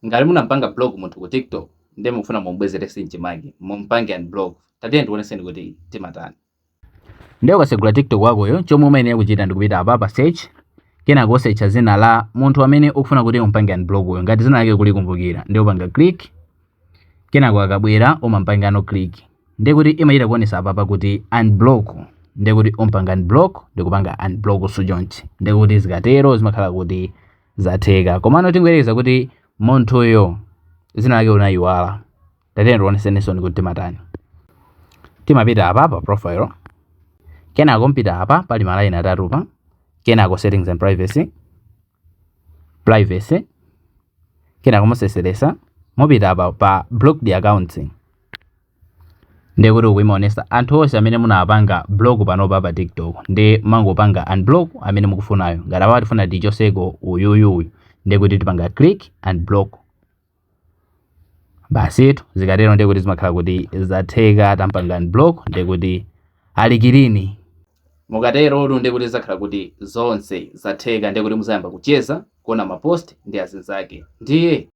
Ngati munampanga block munthu ku TikTok ndiye mukufuna mumubwezerese mchimake, mumpange unblock, tatiye ndikuoneseni kuti timatani. Ndiye ukasegula TikTok wakoyo, chomwe umayenera kuchita ndikupita apa pa search, kenako usearcha zina la munthu amene ukufuna kuti umpange unblock uyo. Ngati zina lake kulikumbukira, ndiye upanga click, kenako akabwera umampangano click, ndiye kuti imachita kuonesa apapa kuti unblock, ndiye kuti umpanga unblock ndikupanga unblock suchonchi. Ndiye kuti zikatero zimakhala kuti zatheka. Komano tingoyerekeza kuti munthuyo zina lake unayiwala, tatiye ndikuoneseninso kuti timatani. Timapita apa pa profile, kenako mpita apa pali malaini atatu pa, kenako settings and privacy, privacy, kenako museseresa mupita apa pa blocked accounts. Ndiye kuti ukuimaonesa anthu onse amene munapanga block panopa pa TikTok, ndi mangopanga unblock amene mukufunayo. Ngati apa tifuna tichoseko uyuyuyu, ndiye kuti tipanga click unblock, basitu. Zikatero ndiye kuti zimakhala kuti zatheka, tampanga unblock, ndiye kuti ali clean. Mukatero ndiye kuti zakhala kuti zonse zatheka, ndiye kuti muzayamba kucheza, kuona mapost ndi azinzake. Ndiye